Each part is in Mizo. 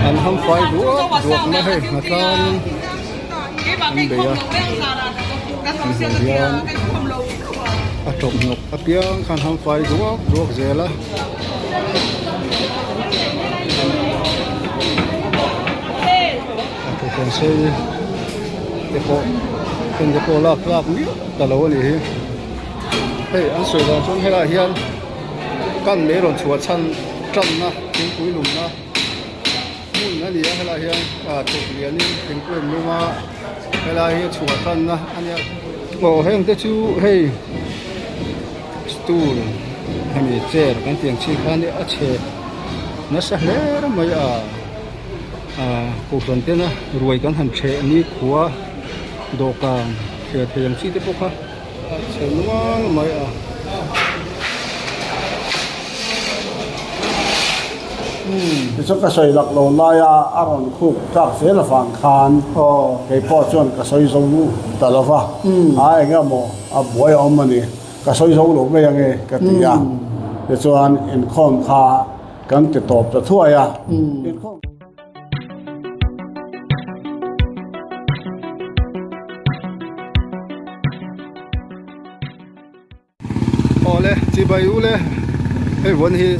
An ham fai duak duak mai hei hnatlangin an bei a an hmuh hian a tawphnawk apiang khan ham fai duak duak zel a. A thuthleng sei te pawh heng te pawh lak tlak miah ta lo a nih hi hei an sawi dan chuan helaiah hian kan lei rawn chhuah chhan tanna thingpui lumna hmun a ni a helaiah hian ah thawk lianin thingpui an lum a helai hi a chhuah tanna a nia aw heng te chu hei stool hemi chair kan tih ang chi kha nia a chhe nasa hle mai a ah kohhran tena ruai kan han ṭheh nikhua dawhkan thliar thei ang chi te pawh kha. A chhe nual mai a. Tichuan ka sawi lak lo laia a rawn khuk tlak zel avang khan kei pawh chuan ka sawi zo ta lo va, a eng emaw a buai a awm a ni, ka sawi zo lo mai ange ka ti a, tichuan inkhawm kha kan ti tawp ta thuai a. Awle chibai u le hei vawn hi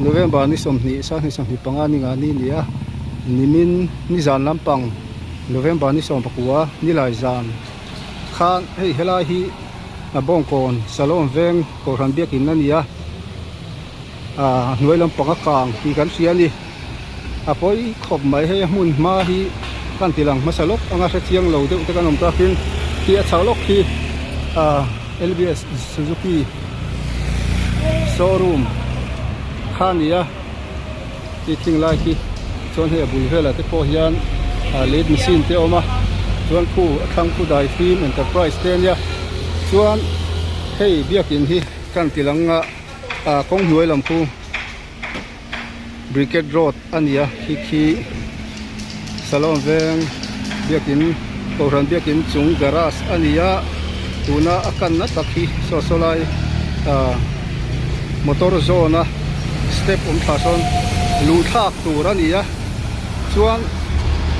November ni 20 sang 25 ni nga ni ni a nimin nizan lampang November ni 19 nilai zan khan hei helai hi a bawngkawn Salom veng Kohhran biakin a ni a ah hnuai lampang a kang tih kan hria a ni. A pawi khawp mai hei a hmun hma hi kan ti lang hmasa lawk anga hre chiang lo deuh te kan awm takin khi a chhak lawk khi ah L B S Suzuki showroom kha a ni a khi thing lai khi chuan hei a bul velah te pawh hian ah late machine te a awm a chuan khu a thlang khu dai fim enterprise te a nia chuan hei biakin hi kan ti lang a ah kawng hnuai lam khu. Brigade road a ni a khi khi Salon veng biakin kohhran biakin chung garage a ni a tuna a kanna tak hi saw saw lai ah motor zawn a step awm thla sawn luh thlak tur a ni a chuan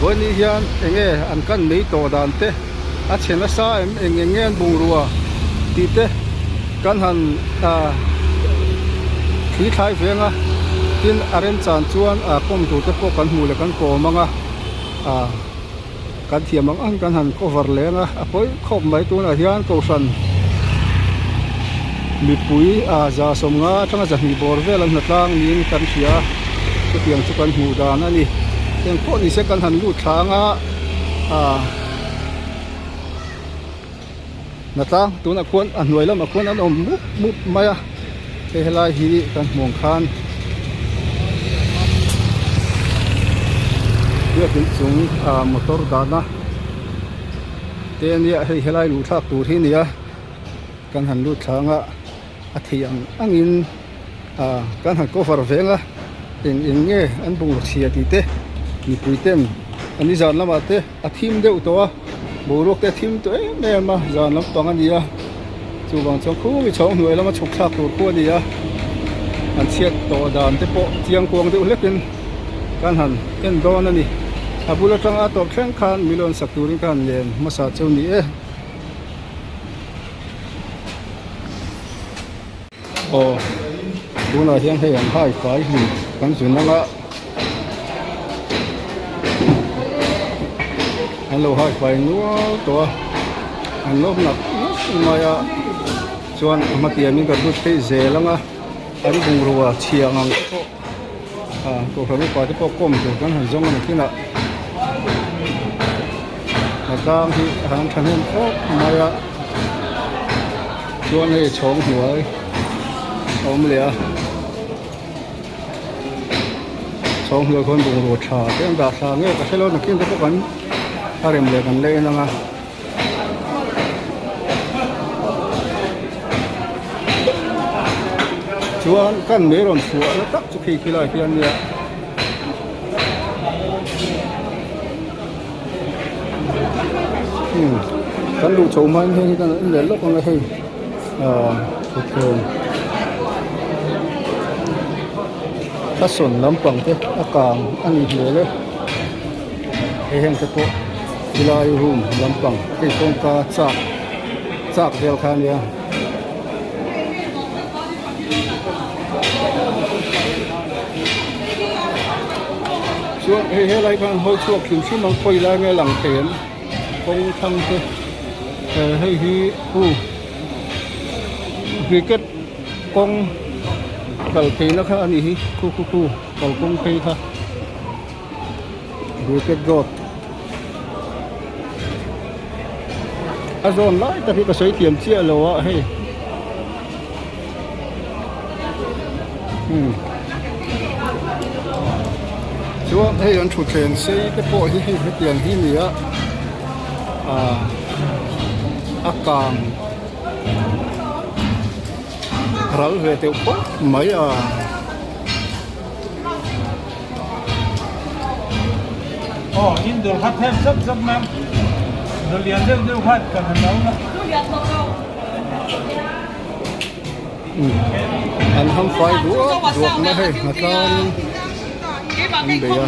vawiin ni hian eng nge an kan mai tawh dan te a chhe nasa em eng eng nge an bungrua tih te kan han ah thli thlai veng a tin a remchan chuan ah kawm tur te pawh kan hmuh leh kan kawm ang a ah kan thiam ang ang kan han cover leng a a pawi khawp mai tunah hian kohhran mipui ah 150 atanga 200 bawr vel an hnatlang niin kan hria a chutiang chu kan hmuh dan a ni engpawh ni se kan han lut thla ang a. Ah Natlang tunah khuan a hnuai lamah khuan an awm mup mup mai a hei helai hi kan hmuh ang khan biakin chung ah motor dahna te ania hei helai luh thlak tur hi a ni a kan han lut thla anga a theih ang angin ah kan han cover veng a eng eng nge an bungraw chhia tih te mipui ten an ni zan lamah te a thim deuh tawh a boruak te a thim tawh em em a zan lampang a ni a chuvang chuan khumi chho hnuai lama chhuk thlak tur khu a ni a an chhiat tawh dan te pawh chiang kuang deuh hlek in kan han en dawn a ni a bul atanga a tawp thleng khan milawn sak turin ka han len hmasa chu ni e. Aw tunah hian hei an hai fai hlim kan zun anga an lo hai fai nual tawh a an lawm nak nak mai a chuan a hmatiamin kan lut phei zel anga an bungrua chhia ang te pawh ah kohhran upa te pawh kawm tur kan han zawng a ni kinah hnatlang hi a han thahnem khawp mai a chuan hei chhawng hnuai a awm leh a chhawng hnuai khawn bungrua tha te an dah thla nge ka hrelo nakin te pawh kan a rem leh kan la en ang a. Chuan kan mei rawn chhuah na tak chu khi khilai hian nia umm kan luh chho hma in heng hi kan en leh lawk ang a hei ahh thuthleng. A sawn lampang te a kang a nih hmel e hei heng te pawh helai room lampang hei kawngka chak chak vel kha a nia. Chuan hei helai khan hawi chhuak hrim hrim ang khawi lai nge lang thei em kawng thlang te hei hi hu cricket kawng kal theihna kha a nih hi khu khu khu kalkawng phei kha cricket road a zawn lai tak hi ka sawi thiam chiah lo a hei umm chuan hei an thutthleng sei te pawh hi hei hetiang hi a ni a ah a kang ral ve deuh phawt mai a. An ham fai duak duak na hei hna tlangin an bei a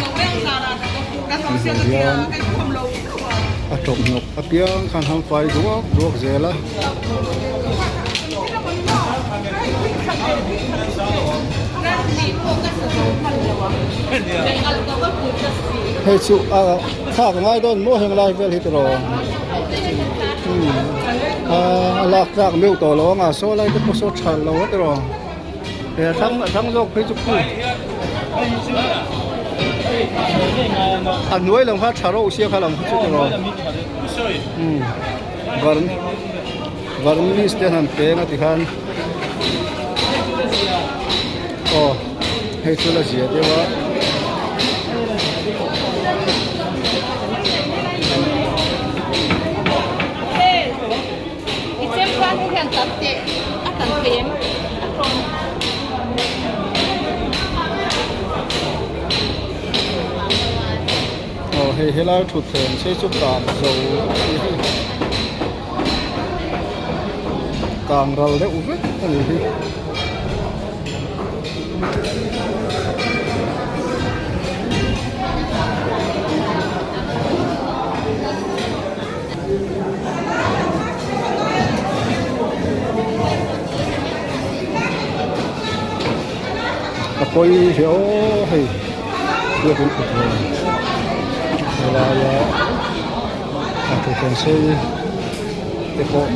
hmuh hian a tawmhnawk apiang khan ham fai duak duak zel a. Hei chu a thlak a ngai dawn maw heng lai vel hi tiraw a lak tlak meuh tawh lo anga saw lai te pawh saw tha lo a tiraw he a thlang a thlang zawk phei chu khu a hnuai lam kha tha reuh sia kha lam kha chu tiraw varnish te an han peng a tikhan aw hei chu la zia deuh a. Aw hei helai thutthleng sei chu kang zo a ni hei kang ral deuh vek a ni hi. A pawi hle aw hei biakin thutthleng helaia a thutthleng sei te pawh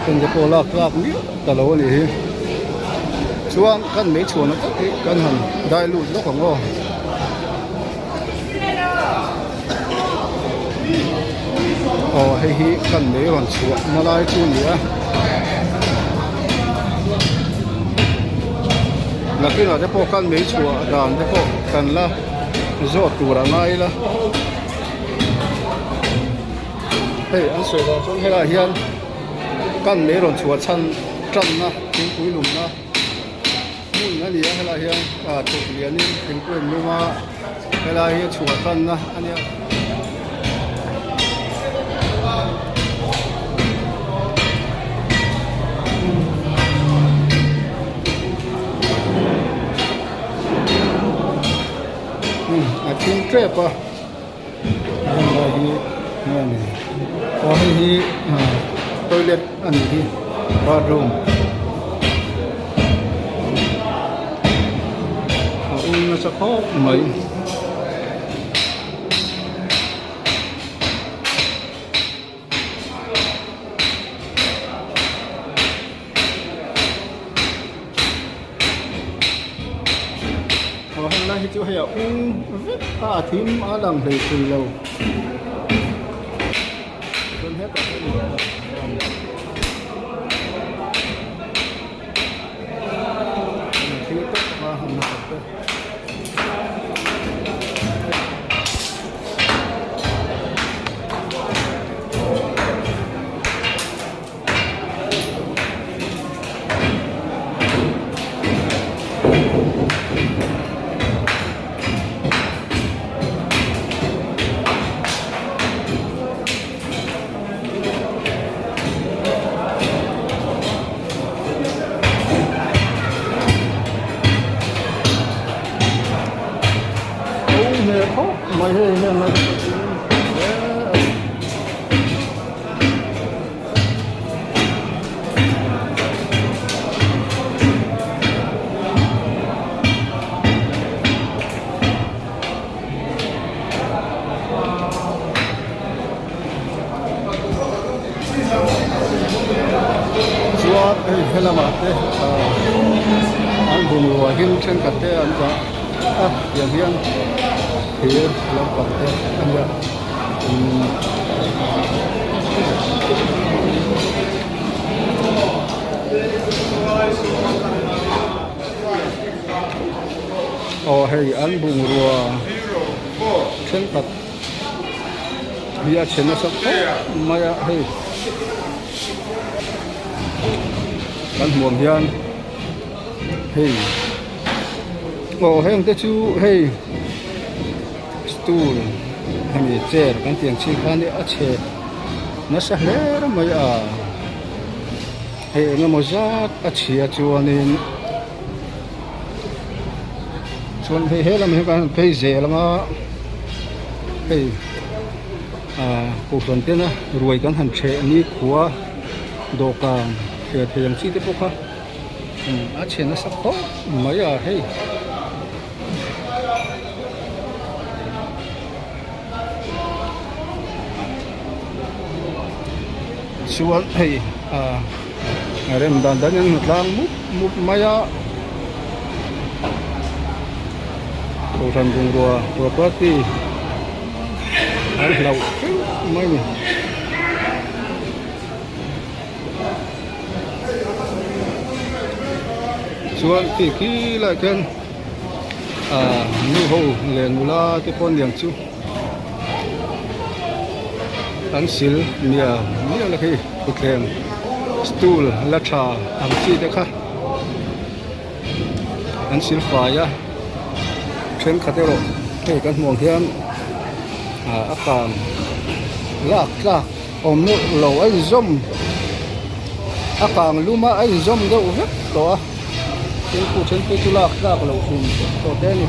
heng te pawh lak tlak miah ta lo a nih hi chuan kan mei chhuahna tak hi kan han dai lut lawk ang aw. Aw hei hi kan mei rawn chhuah na lai chu a ni a nakinah te pawh kan mei chhuah dan te pawh kan la zawt tur a ngai ila hei an sawi dan chuan helaiah hian kan mei rawn chhuah chhan tanna thingpui lumna. Hmun a ni a helaiah hian ah thuk lianin thingpui an lum a helai hi a chhuah tanna a nia. A thim tep a helai hi nge ni aw hei hi toilet a nih hi bathroom a ung nasa khawp mai. Aw heng lai hi chu hei a ung vek a a thim a lang hlei thei lo chuan hetah hian thil tawp a han hmu te. mai hei heng lai te pawh chu hle a ni. Chuan hei helamah te ahh an bungrua him thenkhat te an dah a tiang hian thir lampang te a nia umm. Aw hei an bungrua thenkhat hi a chhe nasa khawp mai a hei kan hmuh ang hian hei aw heng te chu hei stool hemi chair kan tih ang chi khan a chhe nasa hle mai a hei engemaw zat a chhia chuanin. Chuan hei helam hi kan han phei zel ang a hei ah kohhran tena ruai kan han ṭheh nikhua dawhkan thler thei ang chi te pawh kha a chhe nasa khawp mai a hei. Chuan hei ah a rem dan dan in tlang mup mup mai a kohhran bungrua property an hlauh teuh mai a ni. Chuan khi khi lai khian ah nu ho leh nula te pawh aniang chu an sil mial mial a khi thutthleng stool la tha ang chi te kha an sil fai a thenkhat erawh hei kan hmuh ang hian ah a kang lak tlak awm meuh lo a inzawm a kang lum a a inzawm deuh vek tawh a thingkung then phei chu lak tlak loh hrim tawh te a ni.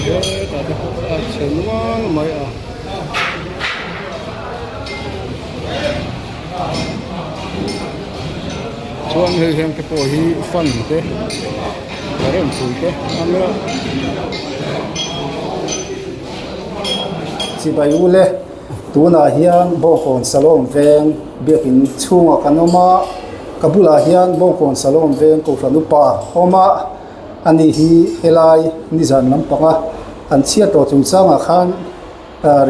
Hetah te pawh a chhe nual mai a. Chuan hei hian te pawh hi fan te current hrui te a nia. Chibai u le, tunah hian Bawngkawn Salawm Veng biakin chhungah kan awm a, ka bulah hian Bawngkawn Salawm Veng Kohhran Upa a awm a, ani hi helai nizan lampanga an chhiat tawh chungchangah khan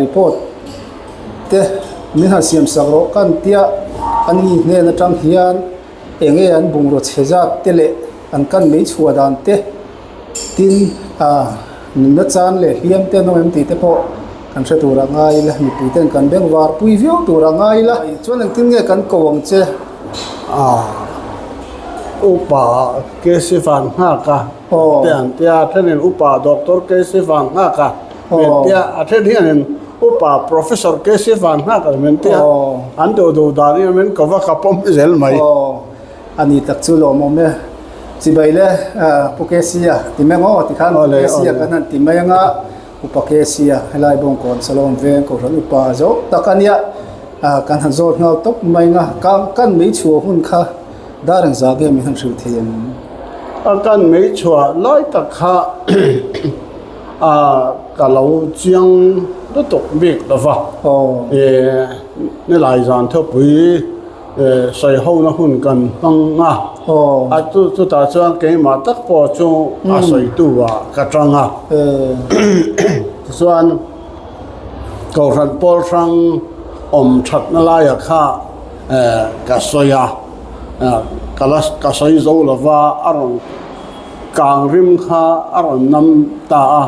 Report te min han siam sak rawh kan tia an ni hnen atang hian eng nge an bungraw chhe zat te leh an kan mei chhuah dan te tin ah nunna chan leh hliam te an awm em tih te pawh kan hre tur a ngai ila mipui ten kan beng var pui viau tur a ngai ila chuan engtin nge kan ko ang che. Ah upa Kc Vang nghak a te an tia thenin upa Doctor Kc Vang nghak a. Min tia a then hianin upa Professor KC Van nghak ang min tia an duh duh dan in min ko va ka pawm zel mai. Aw a ni tak chu lawmawm e. Chibai le Pu KC a ti mai ang aw tikhan Pu KC a kan han ti mai ang a Upa KC a helai Bawngkawn Salawm Veng Kohhran Upa zo tak a nia kan han zawt nghal tawp mai ang a kan mei chhuah hun kha dar engzah nge min han hrilh thei ang? A kan mei chhuah lai tak kha A ka lo chiang lutuk bik lo va. Nilai zan thupui sawi hona hun kan hmang a. A chu chutah chuan keimah tak pawh chu a sawitu ah ka tang a. Tichuan Kohhran pawl hrang awm thatna laiah kha ka sawi a. Ka la ka sawi zo lo va a rawn. Kang rim kha a rawn nam ta a,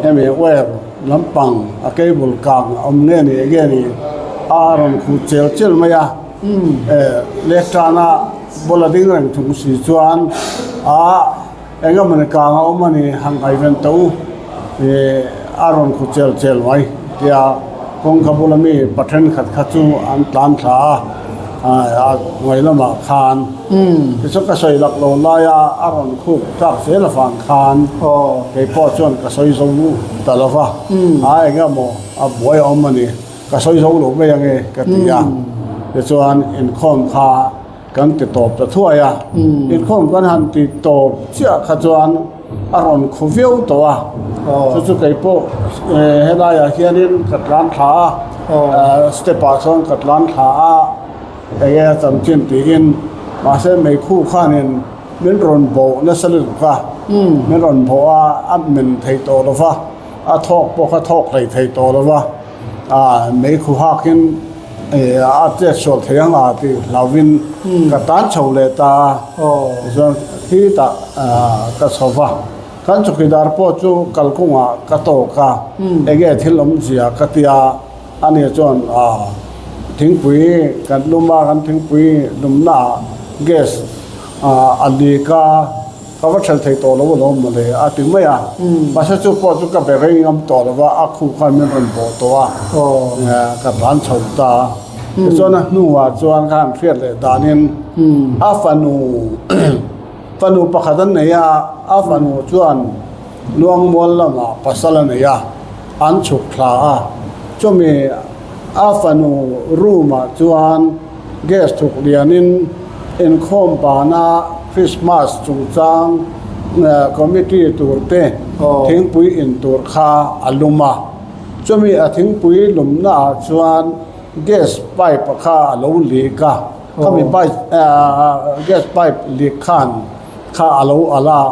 hemi wire lampang a cable kang a awm nge ni enge ni a rawn khuh chel chel mai a, lehṭana bawla ding reng thung si chuan a engemawni kang a awm a ni han ngaihven tawh u a rawn khuh chel chel mai tia kawngka bula mi pa thenkhat kha chu an tlan thla a. A hnuai lamah khan tichuan ka sawi lak lo laia a rawn khuk tlak zel avang khan kei pawh chuan ka sawi zo ta lo va, a eng emaw a buai a awm a ni, ka sawi zo lo mai ange ka ti a. Tichuan inkhawm kha kan ti tawp ta thuai a, inkhawm kan han ti tawp chiah kha chuan a rawn khu viau tawh a, chu chu kei pawh helaiah hianin ka tlan thla a, step ah chuan ka tlan thla a, enge a chanchin tiin mahse meikhu khanin min rawn bawh nasa lutuk a, min rawn bawh a, a men thei tawh lo va, a thawk pawh kha thawk hlei thei tawh lo va, meikhu hakin a chet sual thei ang a tih hlauhin ka tan chho leh ta a, tichuan khitah ka chho va, kan chawkidar pawh chu kalkawngah ka tawk a, enge thil awmzia ka tia ani chuan thingpui kan lum a, kan thingpui lumnaah gas a leak a. Ka va ṭhel thei tawh lo alawm mawle a ti mai a, mahse chu pawh chu ka be rei ngam tawh lo va, a khu khan min rawn bawh tawh a, ka tlan chho ta a. Tichuan a hnuah chuan ka han hriat leh danin a fanu fanu pakhat an nei a, a fanu chuan Luangmual lamah pasal a nei a, an chhuk thla a, chumi a fanu room ah chuan Gas thuk lianin inkhawm bana Christmas chungchang committee tur te thingpui in tur kha a lum a, chumi a thingpui lumna ah chuan gas pipe kha a lo leak a, khami pipe gas pipe leak khan kha a lo alh a,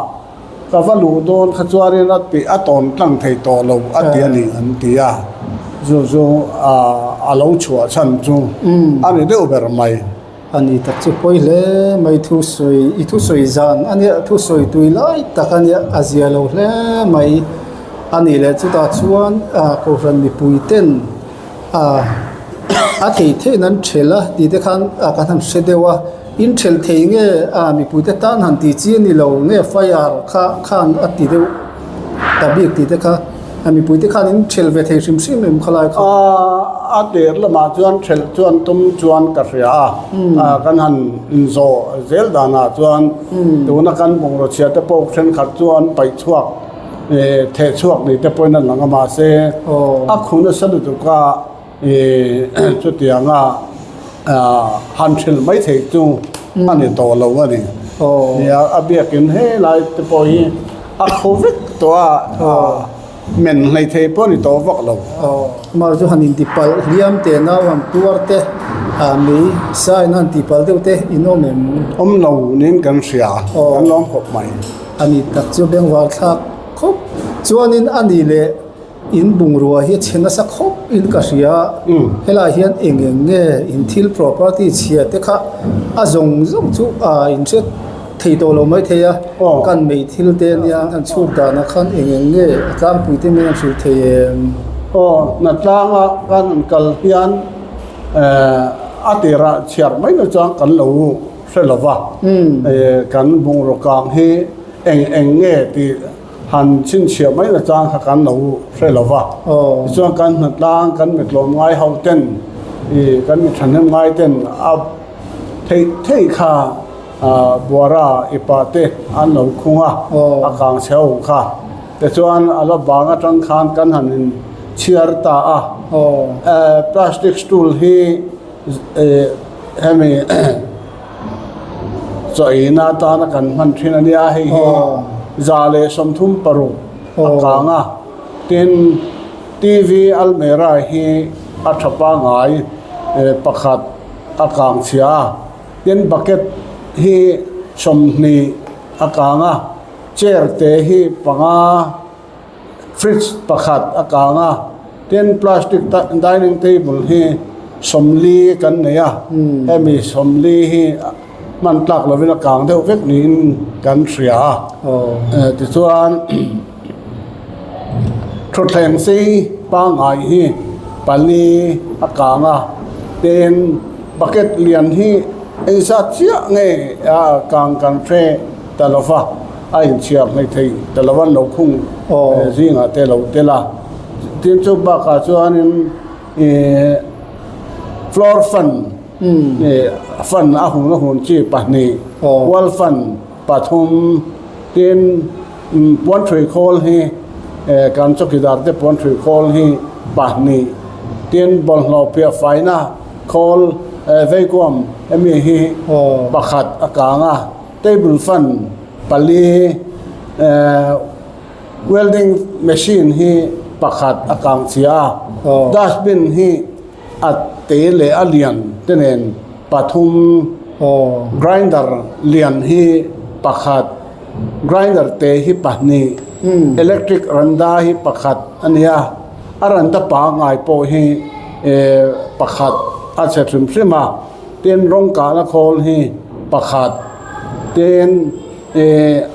ka va luh dawn kha chuanin a tih a tawn tlang thei tawh lo a ti a ni an ti a, chu chu a lo chhuah chhan chu a ni deuh ber mai. A ni tak chu pawi hle mai thusawi i thusawi zan a nia thusawi tui lai tak a nia a zia lo hle mai a nih leh chutah chuan kohhran mipui ten a thei theiin an ṭhel a tih te khan kan han hre deuh a. In ṭhelh thei nge a mipuite tan han tih chi a ni lo nge fire kha khan a ti deuh ta bik tih te kha a mipuite khan in ṭhelh ve thei hrim hrim em khalai kha. A tir lamah chuan ṭhelh chuan tum chuan ka hria a, kan han inzawh zel danah chuan tuna kan bungraw chhia te pawh thenkhat chu an paih chhuak theh chhuak ni te pawhin an lang a mahse a khu nasa lutuk a. Chutianga han hrilh mai theih chu a ni tawh lo a ni. Nia, a biakin helai te pawh hi a khaw vek tawh a, men hlei thei pawh a ni tawh vak lo. Amah chu han intipalh hliam te nau han tuar te, mei sain han tihpalh deuh te in awm em? Awm lo niin kan hria, kan lawm khawp mai. A ni tak chu bengvar thlak khawp chuanin a ni leh. In bungrua hi a chhe nasa khawp in ka hria helai hian eng eng nge in thil property chhia te kha a zawng zawng chu ah in hre thei tawh lo mai thei a kan mei thil te ania an chhut danah khan eng eng nge a tlangpui te min an hrilh thei em. Aw hnatlanga kan han kal hian eh a tirah chhiar mai mai chuan kan lo hre lo va eh kan bungraw kang hi eng eng nge tih. Han chhinchhiah mai na chang kha kan lo hre lo va. Tichuan kan hnatlang kan mitlawm ngai ho ten ih kan mi thahnem ngai ten a theih theih kha buara ipa te an lo khung a, a kang chhe ho kha. Tichuan a la bang atang khan kan han in chhiar ta a. Plastic stool hi hemi Chaw-eina atana kan hman thin a nia, hei hi 136 a kang a, tin TV almera hi a tha pangai pakhat a kang chhia a, tin bucket hi 20 a kang a, chair te hi panga. Fridge pakhat a kang a, tin plastic dining table hi 40 kan nei a, hemi 40 hi hman tlak lovin a kang deuh vek niin kan hria a, tichuan thutthleng sei pangngai hi pali a kang a, tin bucket lian hi engzat chiah nge a kang kan hre ta lo va. A inchhiar hleithei ta lo an lo khung zingah te lo tel a, tin chu bakah chuanin ih floor fan. Fan a hun a hun chi pahnih, wall fan pathum, tin puanthui khawl hi kan chawkidar te puanthui khawl hi pahnih, tin bawlhhlawh piah faina khawl veikuam hemi hi pakhat a kang a, table fan pali welding machine hi pakhat a kang chhia a, dustbin hi. A te leh a lian te nen pathum grinder lian hi pakhat grinder te hi pahnih electric randa hi pakhat a ni a a randa pangngai pawh hi eh pakhat a chhe hrim hrim a tin rawng kahna khawl hi pakhat tin eh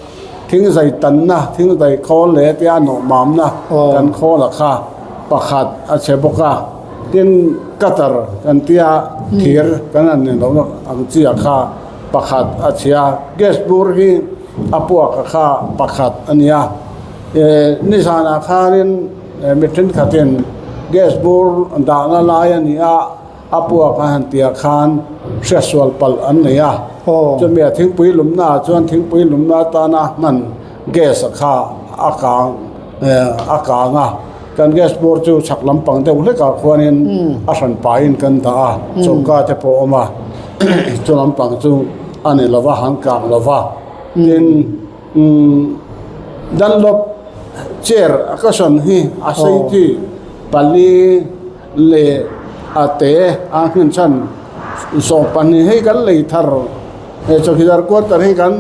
thing zai tanna thing zai khawl leh tia nawh mamna kan khawl a kha pakhat a chhe bawk a. Tin, cutter kan tia thir kan han nen lohna ang chi ah kha pakhat a chhia a, gas bur hi a puak a kha pakhat a ni a, eh nizanah khanin mi thenkhatin gas bur dahna lai a ni a, a puak a han tih ah khan hriatsual palh an nei a, chumi a thingpui lumna ah chuan thingpui lumna atana hman gas a kha a kang eh a kang a. Kan gas bur chu chhak lampang deuh hlekah khuanin a hran pahin kan dah a, choka te pawh a awm a, chu lampang chu a ni lo va, han kang lo va. Tin, Dunlop chair a ka sawn hi a sei chi pali leh a te a hmun chhan 22 hei kan lei thar. He chawkidar quarter hi kan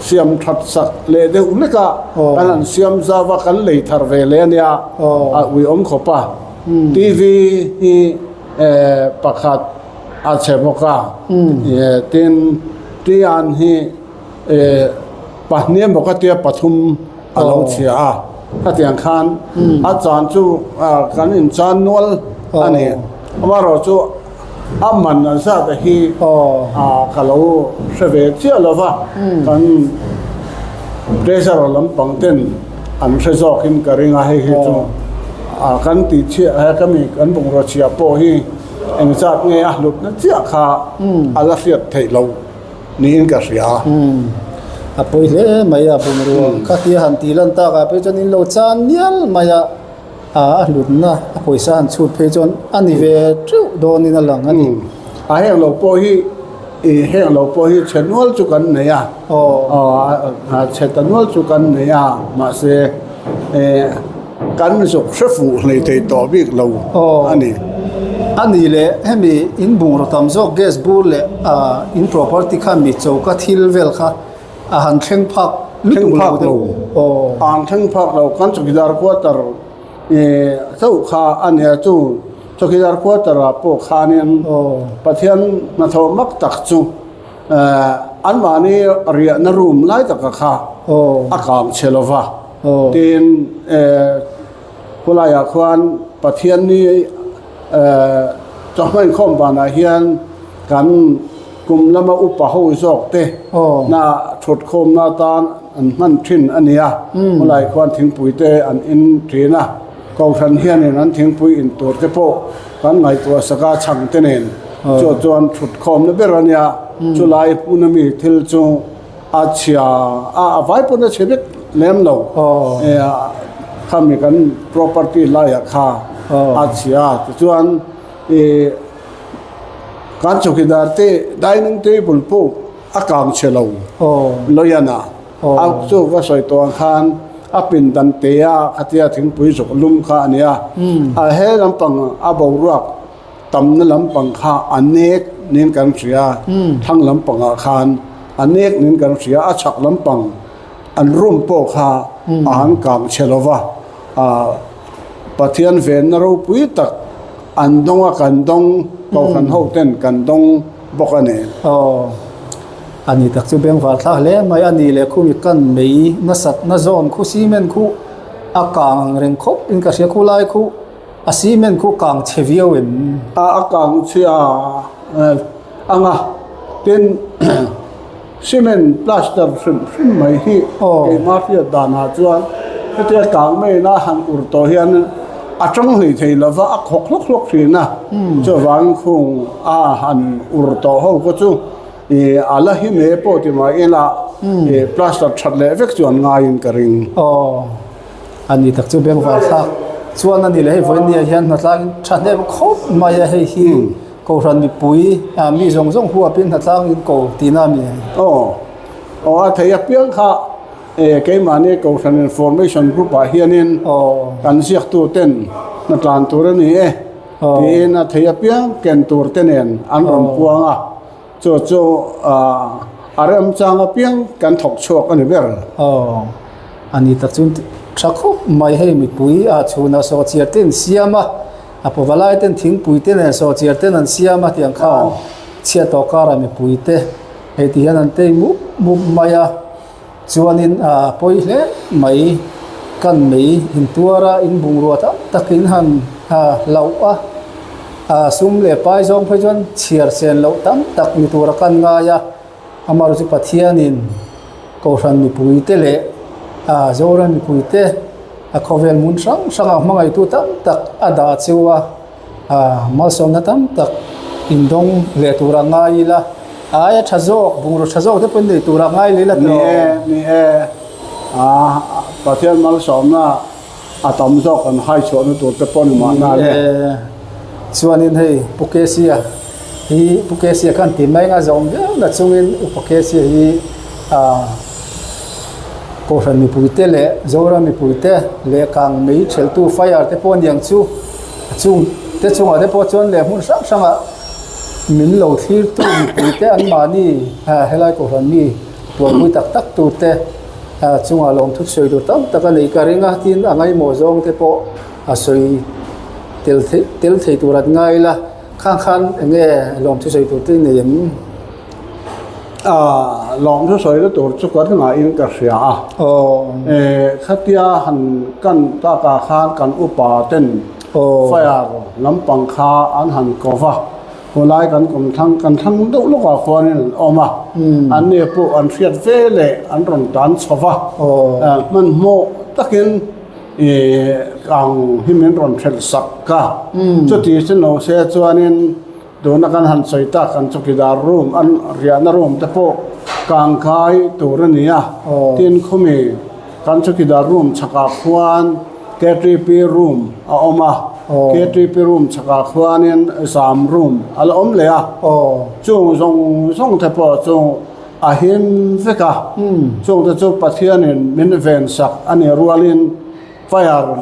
siam that sak leh deuh hlek a, kan han siam zau a, kan lei thar ve leh a nia, a uiawm khawp a. TV hi pakhat a chhe bawk a, tin tian hi pahnih emaw ka tia pathum a lo chhia a, khatiang khan a chan chu kan inchan nual a ni. Amaherawhchu A man an zat a hi ka lo hre ve chiah lo va, kan treasurer lampang ten an hre zawkin ka ring a, hei hi chu kan tih chhiah he ka mi kan bungraw chhiah pawh hi engzat nge a hlutna chiah kha a la hriat theih loh niin ka hria. A pawi hle mai a bungrua kha tia han tih lan takah phei chuan in lo chan mial mai a. A hlutna a pawisa han chhut phei chuan a ni ve teuh dawnin a lang a ni. A heng lo pawh hi ih heng lo pawh hi chhe nual chu kan nei a, aw chhe ta nual chu kan nei a, mahse eh kan zuk hre fuh hlei thei tawh bik lo a ni. A ni leh hemi in bungraw tam zawk gas bur leh in property kha mi choka thil vel kha A han thleng phak lutuk lo deuh. Aw. A han thleng phak lo. Kan chawkidar quarter chauh kha a nia chu chawkidar quarter ah pawh khanin Pathian hnathawh mak tak chu anmahni riahna room lai taka kha a kang chhe lo va. Tin khulaiah khuan Pathianni chawhma inkhawm vanah hian kan Kum lama upa ho zawk te hna thut khawmna atan an hman thin a ni a, hmalai khuan thingpui te an in thin a, Kohhran hianin an thingpui in tur te pawh kan ngaihtuah sak a, chhang te nen chu chuan thut khawmna ber a nia, chulai hmuna mi thil chu a chhia a, a vai pawn a chhe vek lem lo, khami kan property laiah kha a chhia tichuan ih. Kan chawkidar te dining table pawh a kang chhe lo Loyan a a chu ka sawi tawh ang khan a pindan te a khatia thingpui zawk lum kha a nia a he lampang a boruak tamna lampang kha a nek niin kan hria thlang lampangah khan a nek niin kan hria a chhak lampang an room pawh kha a han kang chhe lo va ah Pathian venna ropui tak An dawng a, kan dawng, Kohhran ho ten kan dawng bawk a ni. Aw, a ni tak chu bengvar thlak hle mai a ni leh khumi kan mei nasat na zawn khu cement khu a kang ang reng khawp in ka hria khu lai khu a cement khu kang chhe viau em? A a kang chhia ang a, tin cement plaster hrim hrim mai hi keimah hriat danah chuan hetia kang maiin a han ur tawh hian. a tang hlei thei lova a khawk hlawk hlawk thin a, chuvangin khung a han ur tawh ho kha chu ih a la hi mai pawh ti mah ila ih plaster that leh vek chu an ngaiin ka ring. Aw a ni tak chu bengvar thlak chuan a ni leh hei vawinia hian hnatlang thahnem khawp mai a hei hi Kohhran mipui ah mi zawng zawng huapin hnatlang in ko tihna a mi a ni. Aw, aw a thei apiang kha eh keimahni Kohhran Information Group ah hianin kan ziaktu ten hnatlan tur a ni e tiin a thei apiang ken tur te nen an rawn puang a, chu chu ah a remchang apiang kan thawk chhuak a ni ber. Aw, a ni tak chu tha khawp mai hei mipui ah chhunah sawhchiar te in siam a. A pavalai ten thingpui te leh sawhchiar ten an siam a tiang khan chhiat tawh karah mipui te hei ti hian an tei mup mup mai a chuanin ah pawi hle mai kan mei intuar a in bungrua tam tak in han ah hlauh a ah sum leh pai zawng phei chuan chhiar sen loh tam tak ni tura kan ngai a. Amaherawhchu chu Pathianin Kohhran mipuite leh Zoram mipuite a khawvel hmun hrang hrangah hmangaihtu tam tak a dah cheu a, malsawmna tam tak indawng leh tura ngai ila, a aia tha zawk, bungraw tha zawk te pawh nei tura ngai leh ila tawh. Ni e, ni e, Pathian malsawmna A tam zawk an hai chhuahna tur te pawh ni mahna le. Chuanin hei Pu Kesia hi Pu Kesia khan ti mai anga zawm viau na chungin Upa Kesia hi Kohhran mipuite leh Zoram mipuite leh kang mei theltu fire te pawh aniang chu a chung te chungah te pawh chuan leh hmun hrang hrangah min lo thlirtu mipuite anmahni helai Kohhran mi tuarpui tak tak turte A chungah lawmthu sawi tur tam tak a nei ka ring a, tin a ngaimawh zawng te pawh a sawi tel theih tel thei tur an ngai ila, khang khan eng nge lawmthu sawi tur te nei em? A lawmthu sawi na tur chu kan ngaihin ka hria a, khatia han kan takah khan kan upa ten fire lampang kha an han ko va. Khawlai kan kum thlang kan thlang deuh lawkah khuanin an awm a, an ni pawh an hriat ve leh an rawn tan chho va, hmanhmawh takin ih kang hi min rawn hrelh sak a, chuti chu no se chuanin tuna kan han sawi tak ang chu kidar room an riahna room te pawh kang kai tur a ni a, tin khumi kan chawkidar room chhakah khuan K_T_P room a awm a. K_T_P room chhakah khuanin zam room a la awm leh a. Chung zawng zawng te pawh chu a him vek a. Chung te chu Pathianin min ven sak a nih rualin fire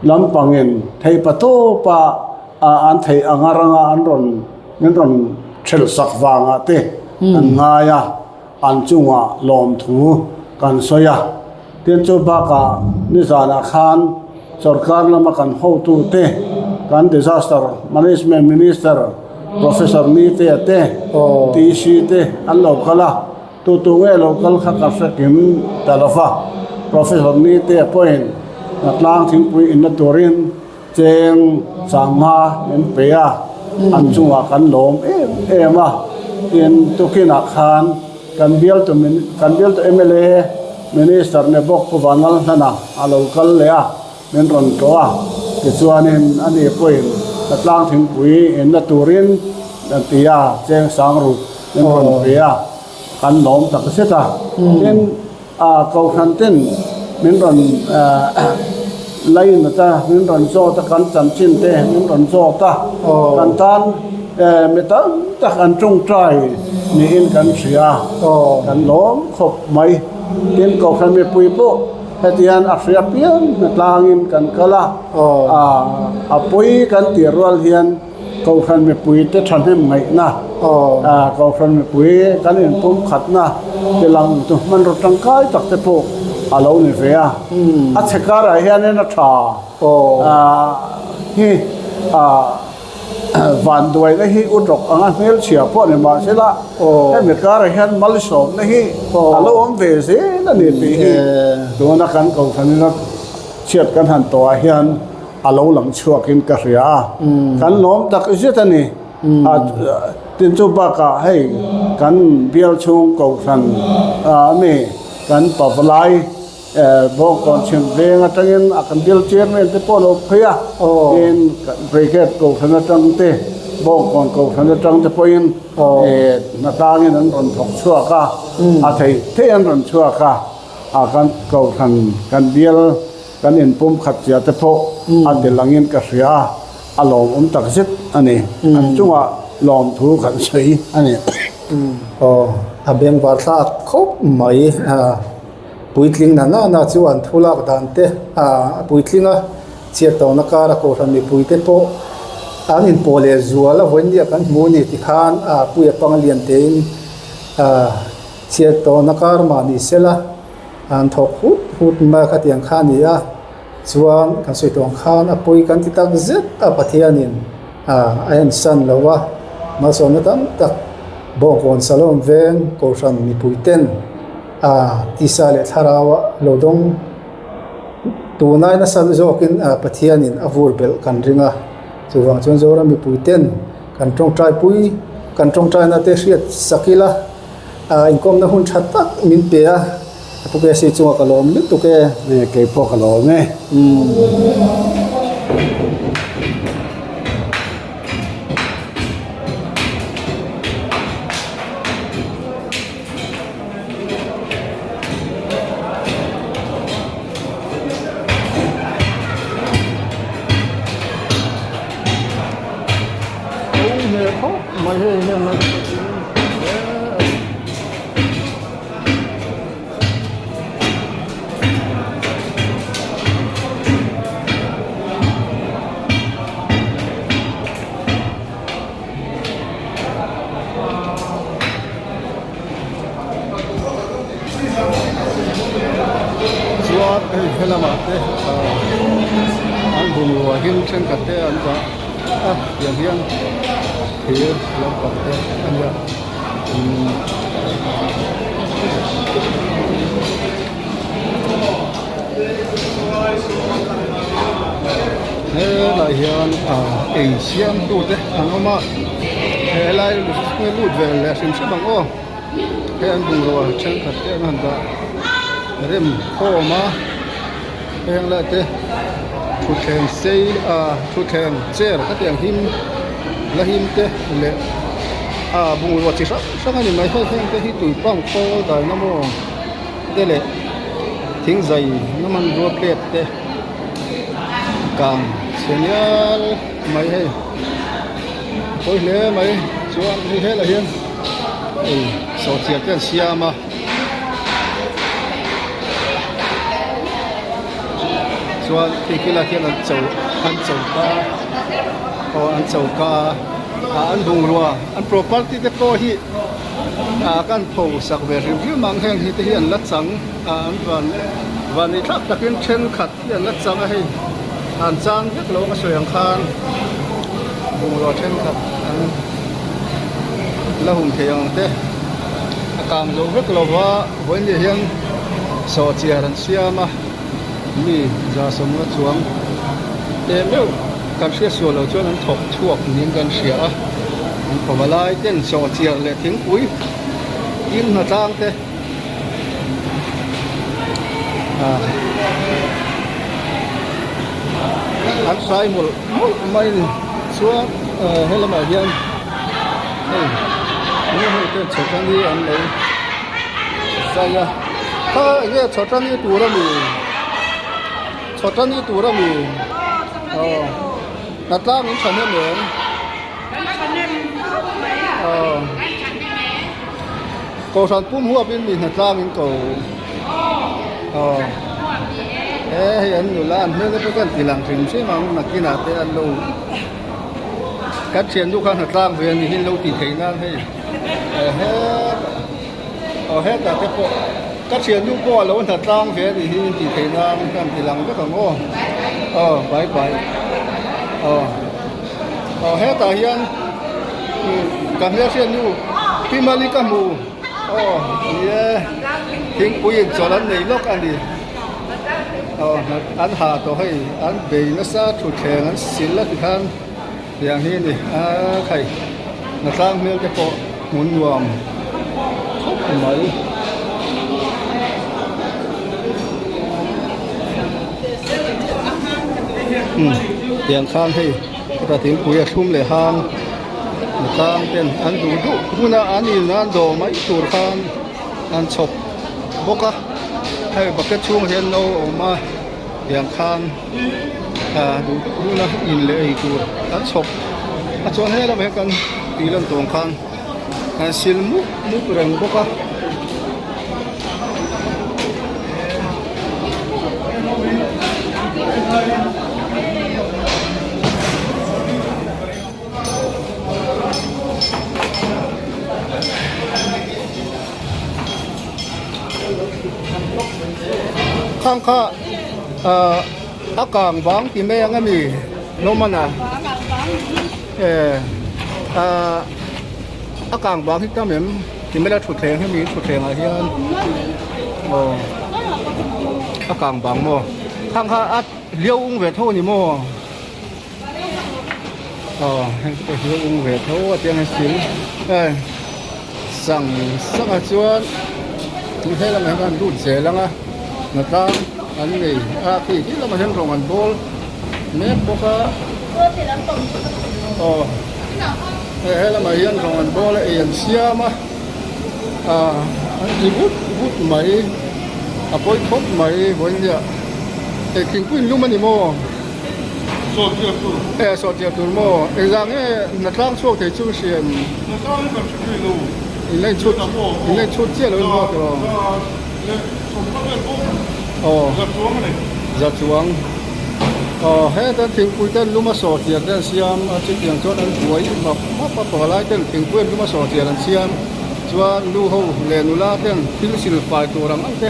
lampangin theipatawpa an theih anga ranga an rawn min rawn thelh sak vangah te an ngai a. An chungah lawmthu kan sawi a, tin chu bakah nizanah khan sorkar lama kan hotute, kan Disaster Management Minister Professor Nitea te, TC te an lo kal a, tutu nge lo kal kha ka hre kim ta lo va, Professor Nitea pawhin Hnatlang thingpui inna turin Cheng sangha min pe a, an chungah kan lawm em em a, tin tukinah khan kan bialtu kan bialtu mla Minister ni bawk Pu Vanlalhlana a lo kal leh a, min rawn tlawh a, tichuanin ani pawhin ka tlang thingpui inna turin an ti a, cheng sang ruk min rawn pe a, kan lawm tak zet a, tin. A kohhran ten min rawn lainat a, min rawn zawt a, kan chanchin te min rawn zawt a, kan tan mi tam tak an tawngtai niin kan hria a, kan lawm khawp mai. Tin, kohhran mipui pawh heti hian a hria piang hnatlangin kan kal a, a pawi kan tih rual hian, Kohhran mipuite thahnem ngaihna, Kohhran mipui kan inpumkhatna ti lang tu hmanraw tangkai tak te pawh a lo ni ve a. A chhe karah hianin a tha hi vanduaina hi u ṭawk anga hmelchhia pawh ni mahsela hemi karah hian malsawmna hi a lo awm ve zel a ni tih hi tuna kan Kohhranina chhiat kan han tawhah hian A lo lang chhuakin ka hria a, kan lawm tak zet a ni. A tin chu bakah hei kan bial chhung kohhran ah mi kan pavalai Bawngkawn chhim veng atangin a kan bial chairman te pawh a lo phei a, tin Brigade Kohhran atang te, Bawngkawn Kohhran atang te pawhin hnatlangin an rawn thawk chhuak a, a theih theih an rawn chhuak a, a kan Kohhran kan bial kan inpum khat zia te pawh a ti langin ka hria a, a lawmawm tak zet a ni. An chungah lawmthu kan sawi a ni. Aw, a bengvar thlak khawp mai a. Puitling na na na chu an thu lak dan te a puitling a chhiat tawhna kara kohhran mipui te pawh an inpawh leh zual a vawiin nia kan hmu a ni tikhan a puia panga lian tein a chhiat tawhna kar mah ni sela an thawk hut hut mai a khatiang kha a ni a chuan kan sawi tawh ang khan a pawi kan ti tak zet a Pathianin a a ensan lo a malsawmna tam tak Bawngkawn Salom veng kohhran mipui ten. A tisa leh thlarau a lo dawng tunai nasa zawkin Pathianin a vur belh kan ring a, chuvang chuan Zoram mipui ten kan tawngtai pui kan tawngtaina te hriat sak ila inkawmna hun tha tak min pe a, Pu KC chungah ka lawm lutuk e. Kei pawh ka lawm e. Chuan hei helamah te ahh an bungrua him thenkhat te an dah a tiang hian thir lampang te a nia umm. Helai hian ah ei siam tute an awm a helai lut ve leh hrim hrim ang aw hei an bungrua thenkhat te an han dah rem khawm a heng lai te thutthleng sei ah thutthleng chair khatiang him la him te leh ah bungrua chi hrang hrang a ni mai hei heng te hi tui pump khawl daina maw. te leh thingzai na hmanrua plate te kang chhe ngial mai hei pawi hle mai chuan hei helai hian ei sawhchiar te an siam a. Chuan khi khilai khian an cho an choka aw an choka ah an bungrua an property te pawh hi. Ah kan pho sak ve hrim hrim ang heng hi te hi an la chang ah an van van ei thlak takin thenkhat hi an la chang a hei an chang vek lo ka sawi ang khan bungrua thenkhat an la hum thei ang te a kang zo vek lo va vawiin hian sawhchiar an siam a. Mi zasawmna chuang te meuh kan hriat sual loh chuan an thawk chhuak niin kan hria a, an khaw va lai ten sawhchiar leh thingpui tin hnatlang te ah an hrai mawlh mawlh mai a ni chuan ah he lamah hian hei nu ho ten chhawk hi an lo zai a. Kha enge chhawtani tur a mi chhawtani tur a mi aw hnatlang in thahnem em aw kohhran pum huap in mi hnatlang in ko aw he hei an nula an hmel te pawh chuan ti lang hrim hrim ang nakinah te an lo kan thiannu kha hnatlang ve a ni hi an lo tih theih nan hei ehe. Aw hetah te pawh ka thiannu pawh a lo hna tlang ve a nih hi intih theih nan kan ti lang vek ang aw aw bai bai aw aw hetah hian ka hmelhriatnu Pi Mali ka hmu aw ni e thingpui in chawlh an nei lawk a ni aw an ha tawh hei an bei nasa thutthleng an sil a tikhan. Tiang hi a ni a khai hnatlang hmel te pawh hmun nuam khawp mai. Umm tiang khan hei heta thingpui a thlum leh hang tlang ten an duh duh huna an in an dawr mai tur khan an chhawp bawk a hei bucket chhungah hian no a awm a tiang khan ah duh duh huna in leh ei tur an chhawp a chuan he lamah hian kan tih lan tur ang khan an sil mup mup reng bawk a. Khang kha ah a kang bang ti mai ang a mi Roman a eh ah a kang bang hi tam em ti mai la thutthleng hemi thutthleng ah hian aw a kang bang maw khang kha a liau ung ve tho a ni maw. Aw heng te pawh hi a ung ve tho a tiang hian sil hei sang sang ah chuan he lamah hian an lut zel ang a hnatlang an nei a khi khi lamah hian rawng an bawl mek bawk a aw hei he lamah hian rawng an bawl a ei an siam a ah an ti vut vut mai a pawi khawp mai vawinia hei thingpui in lum a ni maw. E sawhchiah tur maw? Engzah nge hnatlang chhuak thei chu hriam? In la inchhut in la inchhut chiah lo in maw tiraw? Aw za chuang aw heta thingpui ten lum a sawhchiah te an siam a chutiang chuan an buai map map a pavalai ten thingpui an lum a sawhchiah an siam chuan nu ho leh nula ten thil silfai tur ang ang te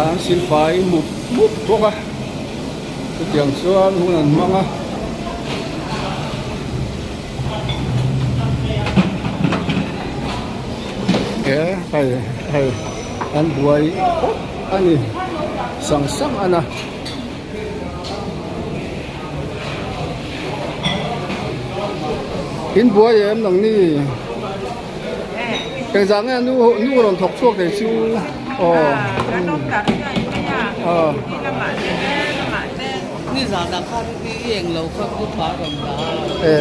an silfai mup mup bawk a. Chutiang chuan hun an hmang a. He hei hei an buai khawp a ni sang sang a na. In buai em nang ni? Engzah nge nu nu rawn thawk chhuak thei chu aw. Aw. E.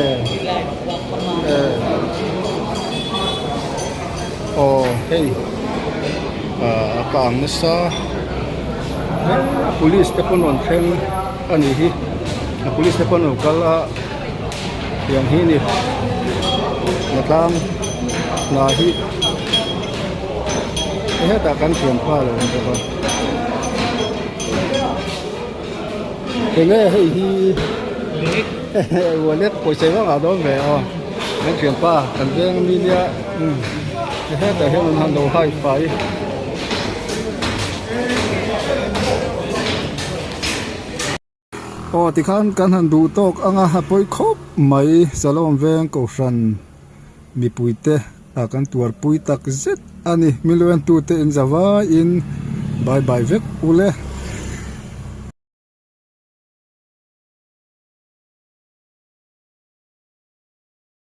E. Aw hei a kang nasa police te pawn rawn thleng a nih hi a police te pawn rawn kal a. Tiang hi ni hnatlang hna hi hetah kan thianpa a lo awm bawk a enge hei hi wallet pawisa vak ah dawn ve aw kan thianpa kan veng ami nia hetah hian an han lo hai fai. Aw tikhan kan han duh tawk ang a a pawi khawp mai Salawm veng kohhran mipui te ah kan tuarpui tak zet a ni miluan tute in zavaiin bye bye vek ule.